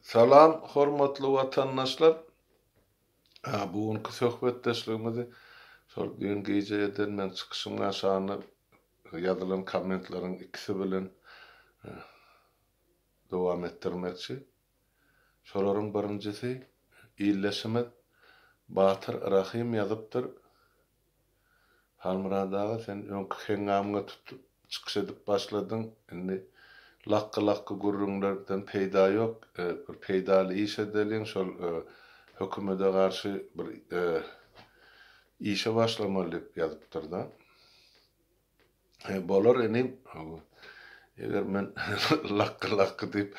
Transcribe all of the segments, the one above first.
Salam hormatly watandaşlar. Bu günki söhbetdeşligimizi şol düýn gije eden meň çykyşymyň aşagynda ýazylan kommentleriň ikisi bilen dowam etdirmekçi. Şolaryň birinjisi ildeşimiz Batyr Rahym ýazypdyr. Halmyrat aga sen öňki heňňamyňa tutup çykyş edip başladyň, indi lakgy-lakgy gürrüňlerden peýda ýok, bir peýdaly iş edeliň, şol hökümede garşy bir işe başlamaly diýip ýazypdyrda. Bolar inim, eger men lakgy-lakgy diýip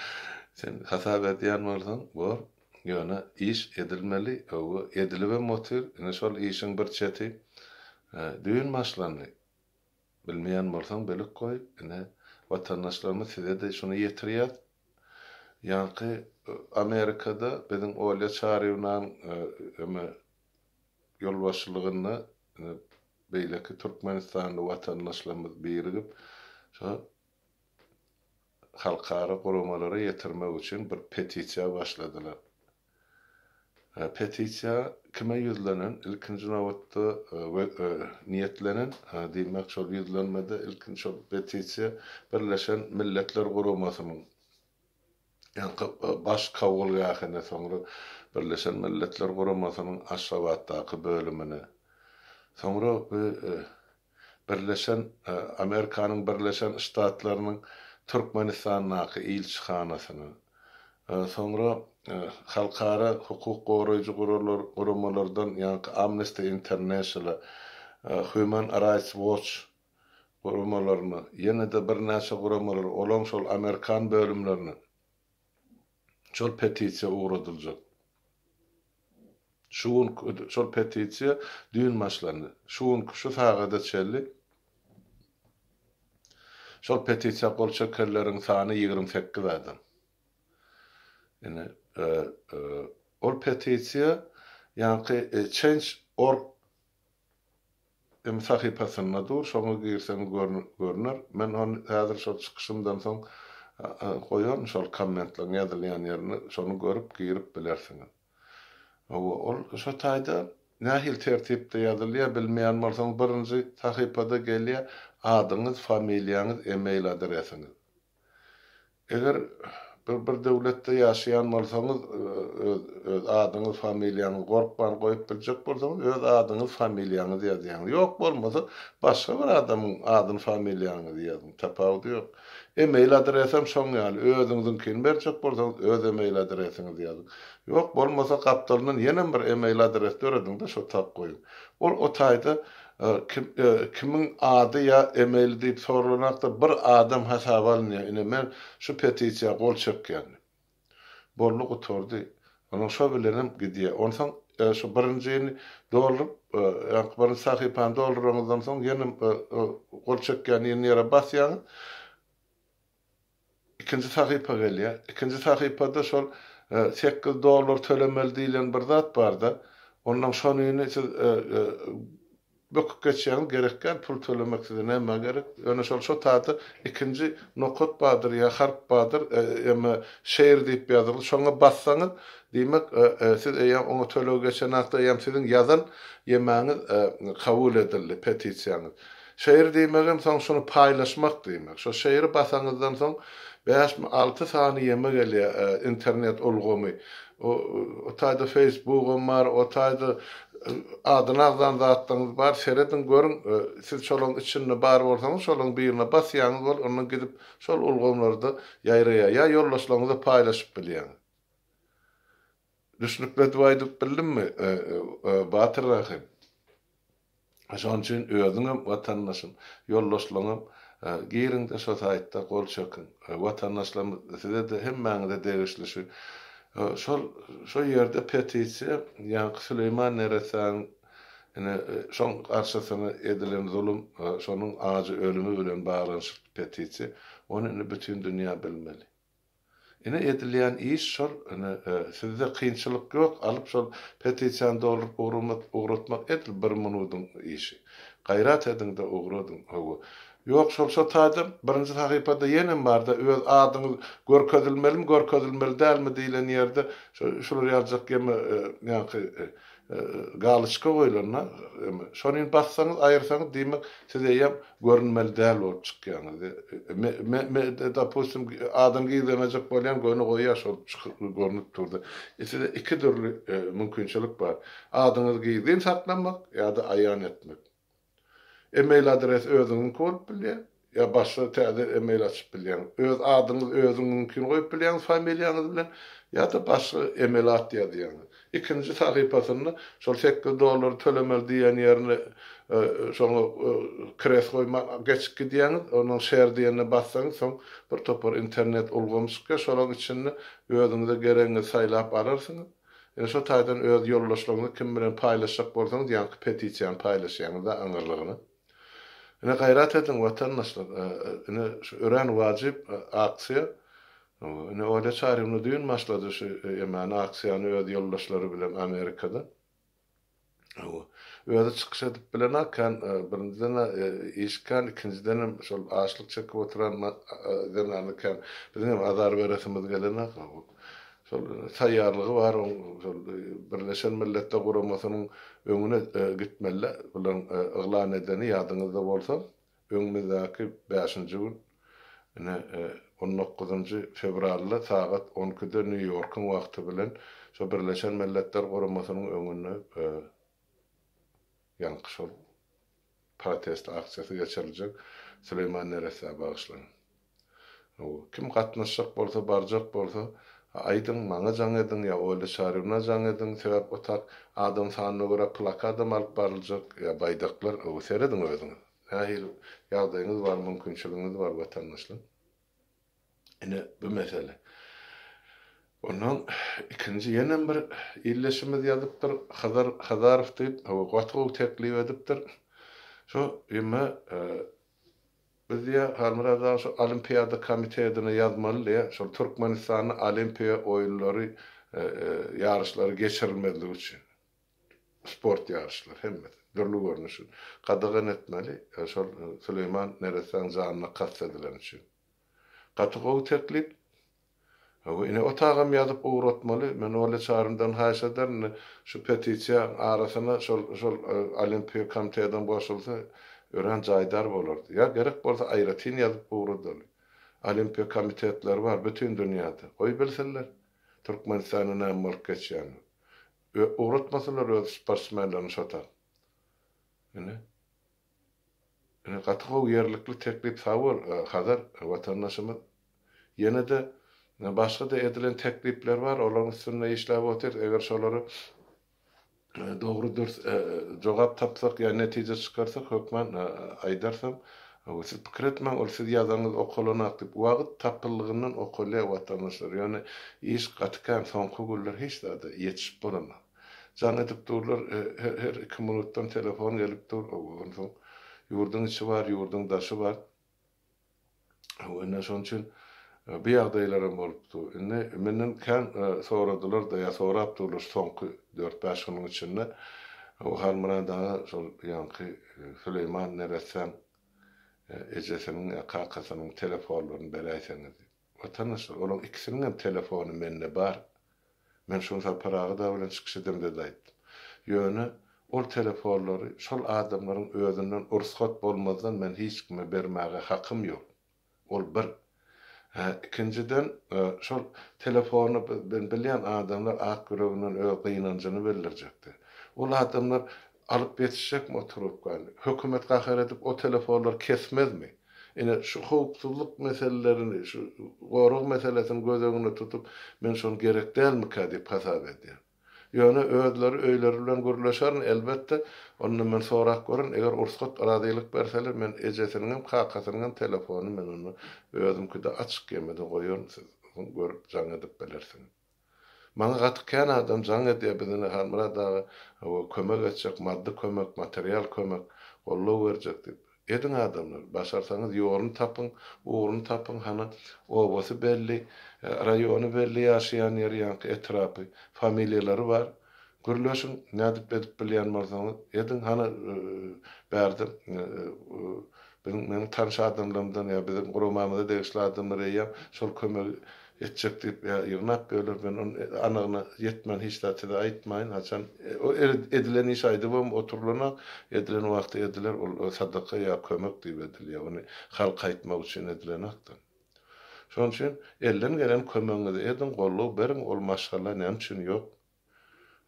sen hasap edýän bolsaň, bor. Ýöne iş edilmeli, hawa, edilibem otyr. Ine şol işiň bir çeti düýn başlandy. Bilmeýän bolsaň bilip goý. Ine, watandaşlarymyz size-de şuny ýetirýäs. Ýaňky Amerikada biziň Olýa Çaryýewnaň eme ýolbaşçylygynda ine beýleki türkmenistanly watandaşlarymyz birigip, şo halkara guramalara ýetirmek üçin bir petisiýa başladylar. Petisiýa kime ýüzlenen? Ilkinji nobatda we niýetlenen, diýmek şol ýüzlenmede ilkinji şol petisiýa Birleşen Milletler Guramasynyň ýaňky Baş kabulgähine, soňra Birleşen Milletler Guramasynyň Aşgabatdaky bölümine, soňra bu Birleşen Amerikanyň Birleşen Ştatlarynyň Türkmenistandaky ilçihanasyna, soňra halkara hukuk goraýjy guramalardan ýaňky Amnesty International, Human Rights Watch guramalaryna, ýene-de birnäçe guramalar, olaň şol amerikan bölümlerine şol petisiýa ugradyljak. Şu günki şol petisiýa düýn başlandy. Şu günki şu sagada çenli şol petisiýa gol çekenleriň sany 28 adam. Ine, ol petisiýa ýaňky Change. Org M sahypasynda dur, şoňa girseň görner. Men ony häzir şol çykyşymdan soň goýaryn şol kommentleriň ýazylýan ýerine, şony görüp girip bilersiňiz. Hawa, ol şo taýda nähili tertipde ýazylýar bilmeýän bolsaňyz birinji sahypada gelýär adyňyz, familiýaňyz, email adresiňiz. Eger bir bir döwletde ýaşaýan bolsaňyz, öz öz adyňyz, familiýaňyzy gorkman goýup biljek bolsaňyz, öz adyňyzy, familiýaňyzy ýazýaňyz. Ýok bolmasa, başga bir adamyň adyny, familiýaňyzy ýazyň, tapawudy ýok. E-mail adresem şoň ýaly, özüňiziňkini berjek bolsaňyz, öz e-mail adresiňizi ýazyň. Ýok bolmasa, gapdalyndan ýenem bir e-mail adres dörediň-de, şo tak goýuň. Ol o taýda Kim, kimiň ady ýa emaili diýip soralanakda bir adam hasaba alynýar, ine men şu petisiýa gol çekýän diýip. Boldy gutardy. Onuň şo bilenem gidýär. Onsoň şu birinjini dolduryp, ýaňky birinji sahypany dolduranyňyzdan soň ýene gol çekýän diýen ýere basýaňyz. Ikinji sahypa gelýär. Ikinji sahypada şol 8 dollar tölemeli diýlen bir zat barda. Ondan şonyny siz böküp geçýäňiz, gerek däl pul tölemek size nämä gerek. Ýöne şol şo taýda ikinji nokat bardyr ýa harp bardyr, eme share diýip ýazylgy. Şoňa bassaňyz, diýmek siz eýýäm oňa töleg geçen hakda eýýäm siziň ýazan ýemäňiz kabul edildi, petisiýaňyz. Şeýr diýmegem soň şuny paýlaşmak diýmek. Şo şeýri basaňyzdan soň bäşmi alty sany ýeme gelýär internet ulgamy. O o taýda feýsbugam bar, o taýda adyny agzan zatlaryňyz bar. Serediň görüň siz şolaň içinde bar bolsaňyz şolaň birine basýaňyz bol ondan gidip şol ulgamlarda ýaýraýar. Ýa ýoldaşlaryňyza paýlaşyp bilýäňiz. Düşnükli edip aýdyp bildimmi Batyr Rahym? Şonuň üçin özüňem watandaşym, ýoldaşlaryňam giriňde şo saýtda gol çekiň. Watandaşlarymyz size-de hemmäňize degişli şu. Şol şo ýerde petisiýa ýaňky Süleýman neressäniň ine şoň garşysyna edilen zulum şonuň ajy ölümi bilen baglanyşykly petisiýa. Ony indi bütin dünýä bilmeli. Ine edilýän iş şol, ine sizde kynçylyk ýok, alyp şol petisiýany dolduryp ugratmak edil bir minudyň işi. Gaýrat ediňde ugradyň, hawa. Ýok, şol şo taýda birinji sahypada ýenem barda öz adyňyz görkezilmelimi, görkezilmeli dälmi diýlen ýerde şular ýaljak ýeme ýaňky galoçka goýlanda eme şony bassaňyz aýyrsaňyz diýmek siz eýýäm görünmeli däl bolup çykýaňyz. Me me me dopustim adyny gizlemejek bolýan göni goýýar şol çykyp görnüp durdy. Size iki dürli mümkinçilik bar. Adyňyzy gizlin saklamak ýa-da aýan etmek. Email adres özüňiňki bolup bilýär, ýa başga täze email açyp bilýäňiz. Öz adyňyz özüňiňkini goýup bilýäňiz familiýaňyz bilen, ýa-da başga email at ýazýaňyz. Ikinji sahypasynda şol sekiz dollary tölemeli diýen ýerine şoňa kres goýman geçip gidýäňiz, ondan share diýenine bassaňyz soň bir topar internet ulgamy çykýar, şolaň içinde özüňize geregiňizi saýlap alarsyňyz. Ine şo taýdan öz ýoldaşlaryňyzy kim bilen paýlaşjak bolsaňyz ýaňky petisiýany paýlaşýaňyzda aňyrlygyna. Ine gaýrat ediň watandaşlar ine şu örän wajyp aksiýa. Ine Olýa Çaryýewna düýn başlady şu emäni aksiýany öz ýoldaşlary bilen Amerikada. Hawa. Özi çykyş edip bilenok kän, birinjiden-ä iş kän, ikinjidenem şol açlyk çekip oturan zenana kän biziňem azar beresimiz gelenok. Hawa. Şol taýýarlygy bar oň şol Birleşen Milletler Guramasynyň öňüne gitmeli bularyň yglan edeni ýadyňyzda bolsa. Öňümizdäki bäşinji gün, ine, on dokuzynjy fewralda sagat on ikide Nýu-Ýorkuň wagty bilen şo Birleşen Milletler Guramasynyň öňünde ýaňky şol protest aksiýasy geçiriljek, Süleýman neressä bagyşlanyp. Kim gatnaşjak bolsa, barjak bolsa, aýdyň, maňa jaň ediň ýa Olýa Çaryýewna jaň ediň, sebäp o tak adam sanyna görä plakadam alyp baryljak ýa baýdaklar, serediň özüňiz. Nähili ýagdaýyňyz bar, mümkinçiligiňiz bar watandaşlar. Ine, bu mesele. Ondan ikinji ýenem bir ildeşimiz ýazypdyr, Hazar Hazarow diýip, gaty gowy teklip edipdir. Şo ýeme Biz diýýär, Halmyrat aga şu Olimpiada komitetine ýazmaly diýýär, şol Türkmenistanda Olimpiýa oýunlary ýaryşlary geçirilmezligi üçin. Sport ýaryşlary hemmesi, dürli görnüşi gadagan etmeli, şol Süleýman neressäň janyna kast edileni üçin. Gaty gowy teklip. Hawa, ine, o tagam ýazyp ugratmaly. Men Olýa Çaryndan haýyş ederin, indi şu petisiýaň arasyna şol, şol Olimpiýa komitedem goşulsa, örän jaýdar bolardy. Ýa gerek bolsa aýratyn ýazyp ugradaly. Olimpiýa komitetleri bar bütin dünýäde. Goý bilsinler, Türkmenistanda näme bolup geçýänini. Ugratmasynlar öz sportsmenlerini şo tak. Ine. Ine gaty gowy ýerlikli teklip sag bol Hazar watandaşymyz. Ýenede başgada edilen teklipler bar olaryň üstünde işläp otyrys eger şolara dogry dürs jogap tapsak ýa netije çykarsak hökman aýdarsam siz pikir etmäň ol siz ýazanyňyz okalanak diýip wagt tapyldygyndan okalýar watandaşlar ýöne iş gaty kän soňky günler hiç zada ýetişip bolanok. Jaň edip durlar, her iki minutdan telefon gelip dur. Onsoň ýurduň içi bar, ýurduň daşy bar. Indi şonuň üçin bu ýagdaýlaram bolup dur. Indi menden kän soradylar-da, ýa sorap durlar şu soňky dört-bäş günüň içinde. Halmyrat aga şol ýaňky Süleýman neressäň ejesiniň ýa kakasynyň telefonlaryny beräýseňiz diýip. Watandaşlar, olaryň ikisiniň hem telefony mende bar. Men şuny Sapar aga dagy bilen çykyş edemde-de aýtdym. Ýöne ol telefonlary şol adamlaryň özünden rugsat bolmazdan men hiç kime bermäge hakym ýok. Ol bir. Hä, ikinjiden, şol telefony men bilýän adamlar ak ýüreginden öz gynanjyny bildirjekdi. Ol adamlar alyp ýetişjekmi o trubkany? Hökümet gahar edip o telefonlary kesmezmi? Ine, şu howpsuzlyk meselelerini, şu gorag meselesini göz öňünde tutup, men şony gerek dälmikä diýip hasap edýän. Ýöne özleri öýleri bilen gürleşerin, elbetde, onda men sorap görerin, eger ursgat razylyk berseler, men ejesiniňem, kakasynyňam telefonyny men onda özümkide açyk ýemede goýaryn, siz görüp jaň edip bilersiňiz. Maňa gaty kän adam jaň edýär biz ine Halmyrat aga hawa kömek etjek maddy kömek material kömek goldaw berjek diýip. Ediň adamlar başarsaňyz ýoluny tapyň ugruny tapyň hany obasy belli raýony belli ýaşaýan ýeri ýaňky etrapy familiýalary bar gürleşiň nädip edip bilýän bolsaňyz ediň hany bärde. Biziň meniň tanyş adamlarymdan ýa biziň guramamyza degişli adamlar eýýäm şol kömegi etjek diýip ýa ýygnap ýörler. Men ony anygyna ýetmän hiç zat size aýtmaýyn. Haçan o edilen iş aýdybam oturylanok. Edilen wagty ediler. Ol sadaka ýa kömek diýip edilýär. Ony halka aýtmak üçin edilenokda. Şonuň üçin elden gelen kömegiňizi ediň, goldaw beriň, ol maşgala näme üçin ýok?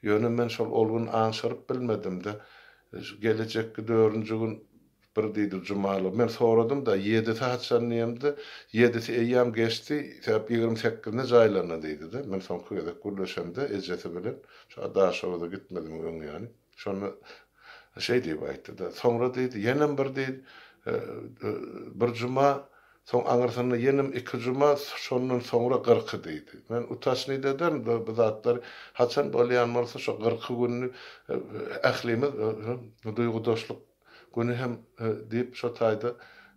Ýöne men şol ol gün aňşyryp bilmedim-de, gelejekki dördünji gün bir diýdi Jumaly. Men soradym-da, ýedisi haçan diýemde, ýedisi eýýäm geçdi, sebäp 20 sekizinde jaýlandy diýdi-de. Men soňky gezek gürleşemde ejesi bilen, şu Daşoguza gitmezimiň öň ýany. Şonda şeý diýip aýtdy-da, soňra diýdi, ýenem bir diýdi, bir juma Soň aňyrsynda ýenem iki juma, şondan soňra gyrky diýdi. Men utaçnyt ederin bu zatlary. Haçan bolýan bolsa şo gyrky gününi ählimiz duýgudaşlyk güni hem diýip şo taýda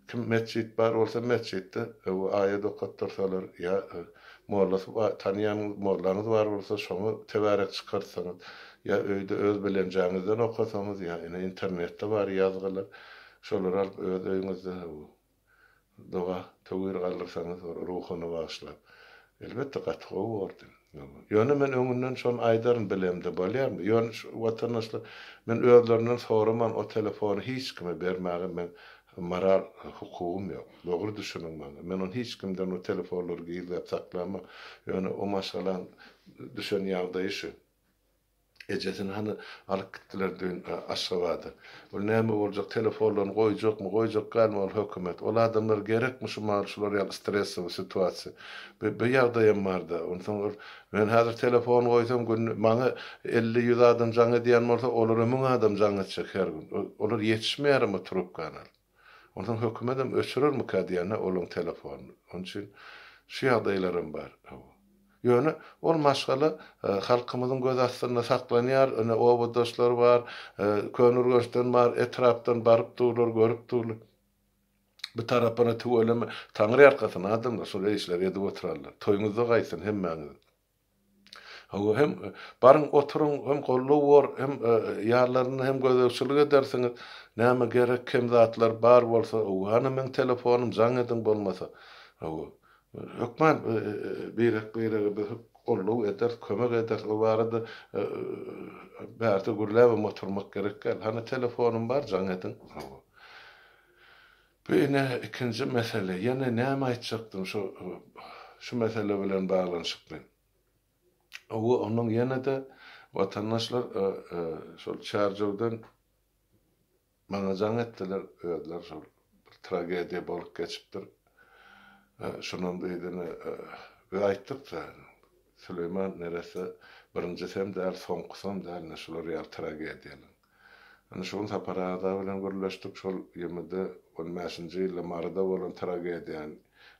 kim metjit bar bolsa metjitde aýat okatdyrsalar ýa mollasy bar tanaýanyňyz mollaňyz bar bolsa şoňa tebärek çykartsaňyz ýa öýde öz bilenjäňizden okasaňyz ýa ine internetde bar ýazgylar şolary alyp öz öýüňizde Doga, töwir galdyrsaňyz ruhuny bagyşlap. Elbetde gaty gowy bordy. Ýöne men öňünden şony aýdaryn bilemde bolýarmy? Ýöne şu watandaşlar men özlerinden soraman o telefony hiç kime bermäge meň moral hukugym ýok. Dogry düşüniň maňa. Men ony hiç kimden o telefonlary gizläp saklamok. Ýöne o maşgalaň düşen ýagdaýy şu. Ejesini hany alyp gitdiler düýn Aşgabada. Ol näme boljak telefonlaryny goýjakmy, goýjak dälmi ol hökümet. Ol adamlar gerekmi şu mahal şular ýaly stressowy situasiýa. Bu bu ýagdaýam barda. Onsoň ol men häzir telefon goýsam günde maňa 50 100 adam jaň edýän bolsa olara 1000 adam jaň etjek her gün. Olar ýetişmeýärem o trubkany alyp. Onsoň hökümetem öçürermikä diýende olaň telefonyny. Onuň üçin şu ýagdaýlaram bar. Ýöne ol maşgala halkymyzyň göz astynda saklanýar, ine obadaşlary bar, Köneürgençden bar, etrapdan baryp durlar, görüp durlar. Bu tarapyna tüweleme, taňryýalkasyn adamlar şol işleri edip oturarlar. Toýuňyzda gaýtsyn hemmäňiziň. Hawa, hem baryň oturyň, hem goldaw bor, hem ýanlarynda hem gözegçilik edersiňiz. Näme gerek kem zatlar bar bolsa, hany meň telefonym, jaň ediň bolmasa. Hawa, hökman birek-birege biz goldaw ederis, kömek ederis. O barada bärde gürläbem oturmak gerek däl. Hany telefonym bar, jaň ediň. Hawa. Bu ine ikinji mesele. Ýene näme aýtjakdym şu şu mesele bilen baglanyşykly. Hawa, onuň ýene-de watandaşlar şol Çärjewden maňa jaň etdiler, özleri şol bir tragediýa bolup geçipdir. Şunam diýdini biz aýtdyk-da, Süleýman neresse birinjisem däl, soňkusam däl ine şular ýaly tragediýalaryň. Ine şu gün Sapar aga bilen gürleşdik, şol ýemide on bäşinji ýylda Maryda bolan tragediýany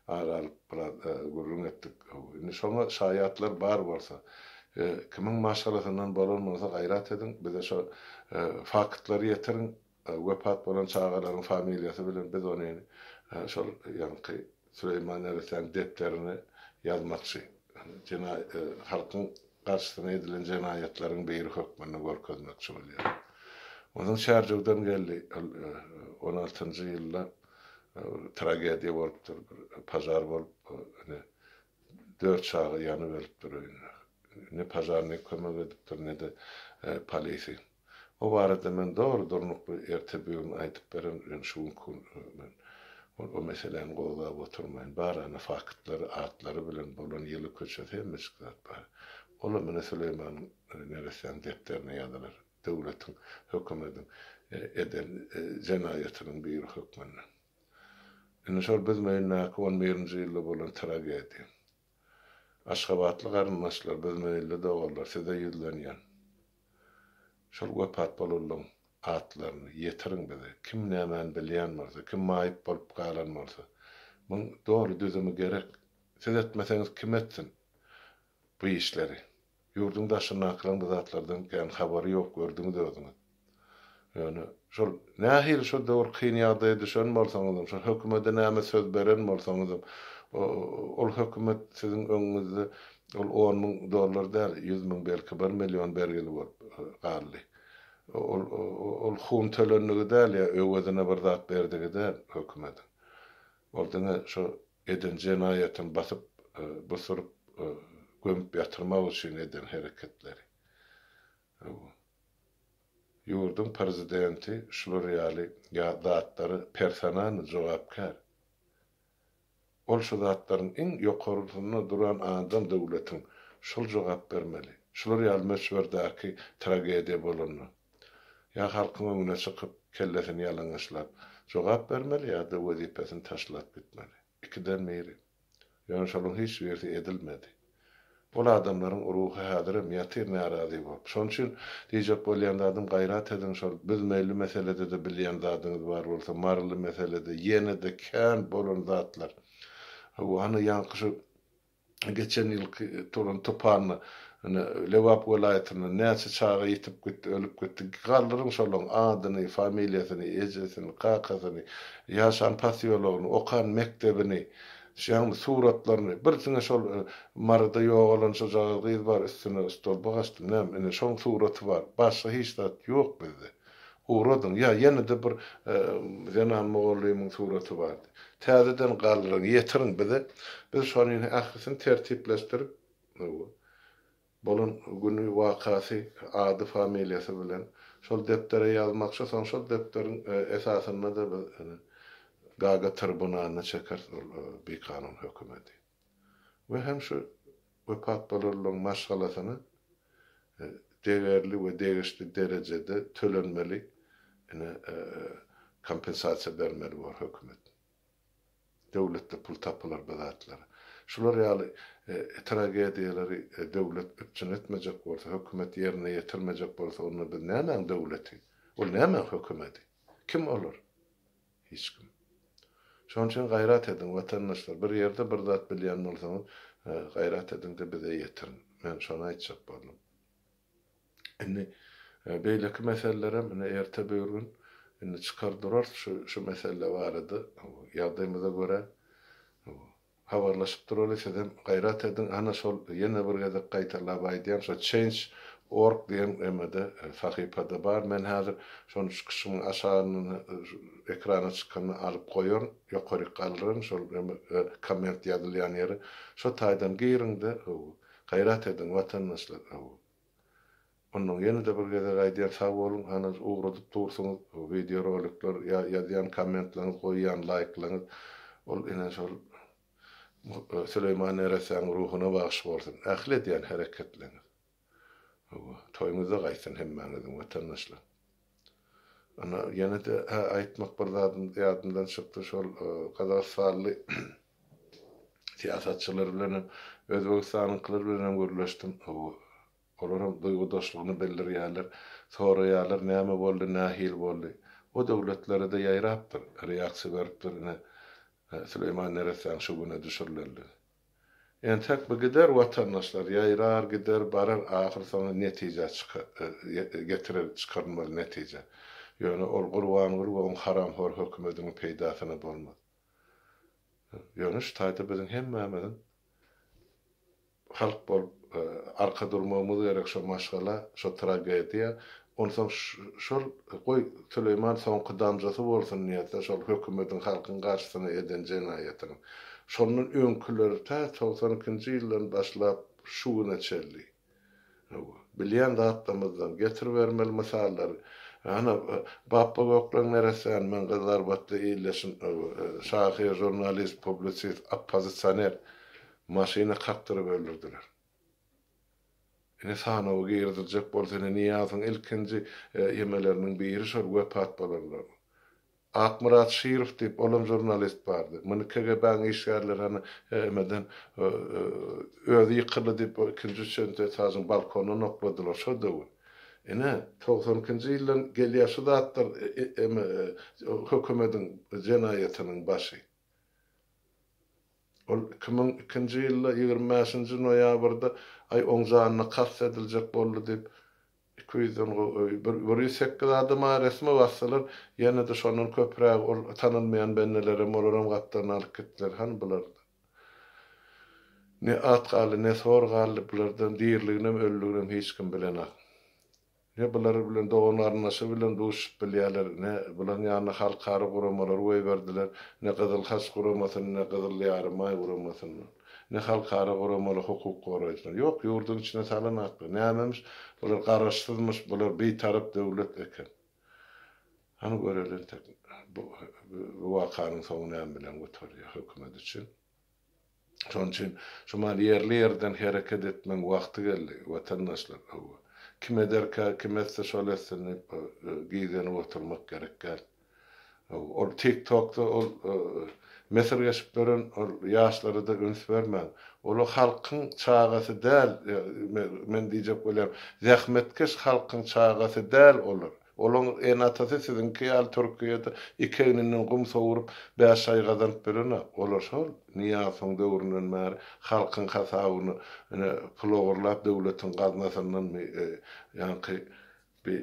ara alyp biraz gürrüň etdik. Indi şoňa şaýatlar bar bolsa, kimiň maşgalasyndan bolan bolsa gaýrat ediň, bize şo faktlary ýetiriň, wepat bolan çagalaryň familiýasy bilen biz ony şol ýaňky Süleýman neressäniň depderine ýazmakçy. Halkyň garşysyna edilen jenaýatlaryň biri hökmünde görkezmekçi bolýar. Onsoň Çärjewden geldi, ol on altynjy ýylda tragediýa bolupdyr, bir pažar bolup, ine, dört çaga ýanyp ölüpdir öýünde. Ne pažarnik kömek edipdir, ne-de polisi. O barada men dogry durnukly erte-bigün aýdyp bererin, ýöne şu günki gün men o meseläni gozgap oturmaýyn. Bar ana faktlary, atlary bilen bolan ýyly köçesi hemmejik zat bar. Olam ine Süleýmanyň neressäniň depderine ýazylar, döwletiň, hökümediň eden jenaýatynyň biri hökmünde. Indi şol Büzmeýindäki on birinji ýylda bolan tragediýa. Aşgabatly garyndaşlar, büzmeýinli doganlar, size ýüzlenýän. Şol wepat bolanlaň atlaryny ýetiriň bize. Kim nämäni bilýän bolsa, kim maýyp bolup galan bolsa. Muň doly düzümi gerek. Siz etmeseňiz kim etsin bu işleri. Ýurduň daşyndakylaň bu zatlardan kän habary ýok gördüňiz özüňiz. Ýöne şol nähili şo döwür kyn ýagdaýa düşen bolsaňyzam, şol hökümede näme söz beren bolsaňyzam, ol hökümet siziň öňüňizde ol 10 müň dollar däl, 100 müň belki 1 million bergili bolup galdy. Ol ol hun tölendigi däl ýa öwezine bir zat berdigi däl hökümediň. Ol diňe şo eden jenaýatyny basyp, busuryp, gömüp ýatyrmak üçin eden hereketleri. Ýurduň prezidenti şular ýaly zatlara personalny jogapkär. Ol şu zatlaryň iň ýokarysynda duran adam döwletiň şol jogap bermeli. Şular ýaly möçberdäki tragediýa bolanda. Ýa halkyň öňüne çykyp kellesini ýalaňaçlap jogap bermeli ýa-da wezipesini taşlap gitmeli. Ikiden biri. Ýöne şolaryň hiç birisi edilmedi. Ol adamlaryň ruhy häzirem ýatyr närazy bolup. Şonuň üçin diýjek bolýan zadym gaýrat ediň şol büzmeýli meseledede bilýän zadyňyz bar bolsa maryly meselede ýenede kän bolan zatlar. Hawa hany ýaňky şu geçen ýylky turan tupanda ine Lebap welaýatynda näçe çaga ýitip gitdi ölüp gitdi galdyryň şolaň adyny familiýasyny ejesini kakasyny ýaşan posýologyny okan mekdebini Şaň suratlaryny, bir diňe şol Maryda ýogalan şojagaz gyz bar üstüne stolba gaçdy näme ine şoň suraty bar başga hiç zat ýok bizde. Ugradyň ýa ýene-de bir zenan mugallymyň suraty bardy. Täzeden galdyryň ýetiriň bize biz şonyň ählisini tertipleşdirip Bolan güni, wakasy, ady, familiýasy bilen şol depdere ýazmakçy, soň şol depderiň esasynda-da biz Gaga tribunalyna çekeris ol bikanun hökümeti. We hem şu wepat bolanlaryň maşgalasyna degerli we degişli derejede tölenmeli ine kompensasiýa bermeli bor hökümet. Döwletde pul tapylar bu zatlara. Şular ýaly tragediýalary döwlet üpjün etmejek bolsa, hökümet ýerine ýetirmejek bolsa, onda biz nämäň döwleti? Ol nämäň hökümeti? Kim olar? Hiç kim. Şonuň üçin gaýrat ediň, watandaşlar, bir ýerde bir zat bilýän bolsaňyz, gaýrat ediň-de bize ýetiriň. Men şony aýtjak boldum. Indi beýleki meselelerem ine erte-böwürgün indi çykar durarys şu şu mesele barada ýagdaýymyza görä habarlaşyp duraly sizem gaýrat ediň ana şol ýene bir gezek gaýtalap aýdýan şo change org diýen emede sahypada bar men häzir şony çykyşymyň aşagyndan ekrana çykanda alyp goýaryn ýokaryk galdyraryn şol eme komment ýazylýan ýere şo taýdan giriňde gaýrat ediň watandaşlar. Onnoň ýene-de bir gezek aýdýan sag boluň hany ugradyp dursuňyz wideo rolikler ýa ýazýan kommentleňiz goýýan laýklaňyz ol ine şol Süleýman neressäň ruhuna bagyş bolsun ähli edýän hereketleňiz hawa toýuňyzda gaýtsyn hemmäňiziň watandaşlar ana ýene-de hä aýtmak bir zadym ýadymdan çykdy şol gazagystanly syýasatçylar bilenem özbegistanyňkylar bilenem gürleşdim hawa Olaram duýgudaşlygyny bildirýärler, soraýarlar, näme boldy, nähili boldy. O döwletlere-de ýaýrapdyr, reaksiýa beripdir, ine, Süleýman neressäň şu güne düşürilenligi. Entek bu gider, watandaşlar, ýaýrar, gider, barar, ahyrsoňy netijä çykar, getirer, çykarylmaly netije. Ýöne ol Gurbanguly we oň haramhor hökümediniň peýdasyna bolmaz. Ýöne şu taýda biziň hemmämiziň Halk bolup arka durmagymyz gerek şo maşgala, şo tragediýa. Onsoň şol goý Süleýman soňky damjasy bolsun diýende şol hökümediň halkyň garşysyna eden jenaýatynyň. Şondan öňküleri tä 92-nji ýyldan başlap şu güne çenli. Hawa. Bilýän zatlarymyzdan getiribermeli mysallary. Ana Bapba Gökleň neressäni meň gyzlarbatly ildeşim şahyr, žurnalist, publisist, oppozisioner. Maşyna kakdyryp öldürdiler. Ine sanawa giriziljek bolsa ine Nyýazowyň ilkinji ýemeleriniň biri şol wepat bolanlar. Akmyrat Şirow diýip olam žurnalist bardy. Muny KGB-niň işgärleri hany emeden özi ýykyldy diýip o ikinji üçünji etažyň balkonyndan okladylar şo döwür. Ine 92-nji ýyldan gelýär şu zatlar eme hökümediň jenaýatynyň başy. Ol 2002-nji ýylda 25-nji noýabrda aý oň janyna kast ediljek boldy diýip, iki ýüzden bir 108 adama resmi basdylar, ýene-de şondan köprägi ol tanalmaýan bendelerem olaram gapdalyna alyp gitdiler. Hany bular? Ne at galdy, ne sor galdy bulardan, diriliginem, ölüliginem hiç kim bilenok. Ne bular bilen dogan-garyndaşy bilen duşuşyp bilýärler, ne bularyň ýanyna halkara guramalary goýberdiler, ne Gyzyl Haç guramasyny, ne Gyzyl Ýarymaý guramasyny, ne halkara guramaly hukuk goraýjylar. Ýok, ýurduň içine salanaklar. Nämemiş, bular garaşsyzmyş, bular bitarap döwlet eken. Hany göreli entek bu bu wakanyň soňy näme bilen gutarýar hökümet üçin. Şonuň üçin şu mal ýerli-ýerden hereket etmegiň wagty geldi, watandaşlar. Hawa. Kim ederkä, kim etse şol etsin diýip gizlenip oturmak gerek däl. Hawa, ol TikTokda ol mesirgeşip ýören ol ýaşlara-da üns bermäň. Olar halkyň çagasy däl, men diýjek bolýan, zähmetkeş halkyň çagasy däl olar. Olaň ene-atasy siziňki ýaly Türkiýede iki egninden gum sowuryp, bäş aý gazanyp bilenok. Olar şol Nyýazowyň döwründen bäri halkyň hasabyna ine pul ogurlap döwletiň gaznasyndanmy, ýaňky bi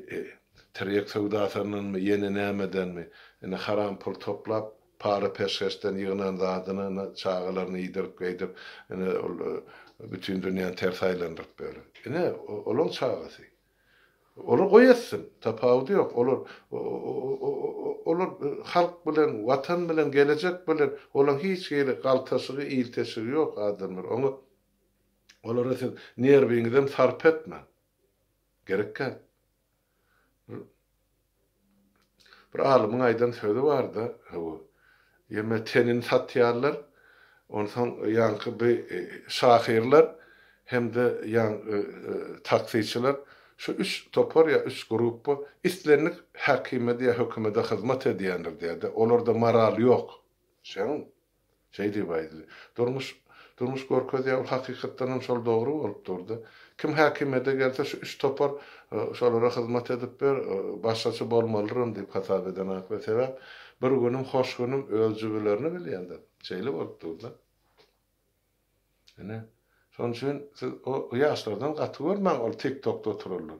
tirýek söwdasyndanmy, ýene nämedenmi, ine haram pul toplap, para-peşgeşden ýygnan zadyny ine çagalaryna iýdirip-geýdirip, ine ol bütin dünýäni ters aýlandyryp ýör. Ine olaň çagasy. Olar goý etsin, tapawudy ýok. Olar olar halk bilen, watan bilen, gelejek bilen olaň hiç hili galtaşygy, ilteşigi ýok adamlar. Oňa olara siz nerwiňizem sarp etmäň. Gerek däl. Bir alymyň aýdan sözi bar-da, hawa, ýeme tenini satýarlar, onsoň ýaňky bi şahyrlar hem-de ýaň taksiçiler, şu üç topar ýa üç gruppa islendik häkimede ýa hökümede hyzmat edýändir diýýär-de, olarda moral ýok. Şeň Şeý diýip aýdylýar. Durmuş, durmuş görkezýär, ol hakykatdan hem şol dogry bolup durdy. Kim häkimiýete gelse şu üç topar şolara hyzmat edip ber, başgaça bolmalydyram diýip hasap eden akly. Sebäp bir günüm hoş günüm öz jübülerini bilýändir. Şeýle bolup durdy. Ine, şonuň üçin siz o ýaşlardan gaty görmäň ol TikTokda oturanlar.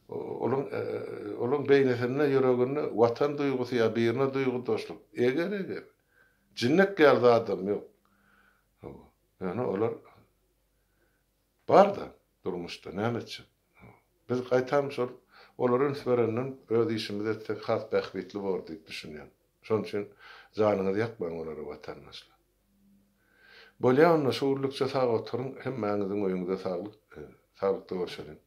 Olaň olaň beýnisinde, ýüreginde watan duýgusy ýa birine duýgudaşlyk eger-eger. Jinnek ýaly zadam ýok. Hawa. Ýöne olar bar-da durmuşda, näme etjek. Biz gaýtam şol olara üns berenden öz işimizi etsek has bähbitli bor diýip düşünýän. Şonuň üçin janyňyzy ýakmaň olara watandaşlar. Bolýa onda şu günlükçe sag oturyň, hemmäňiziň öýüňize saglyk, saglykda görşeliň.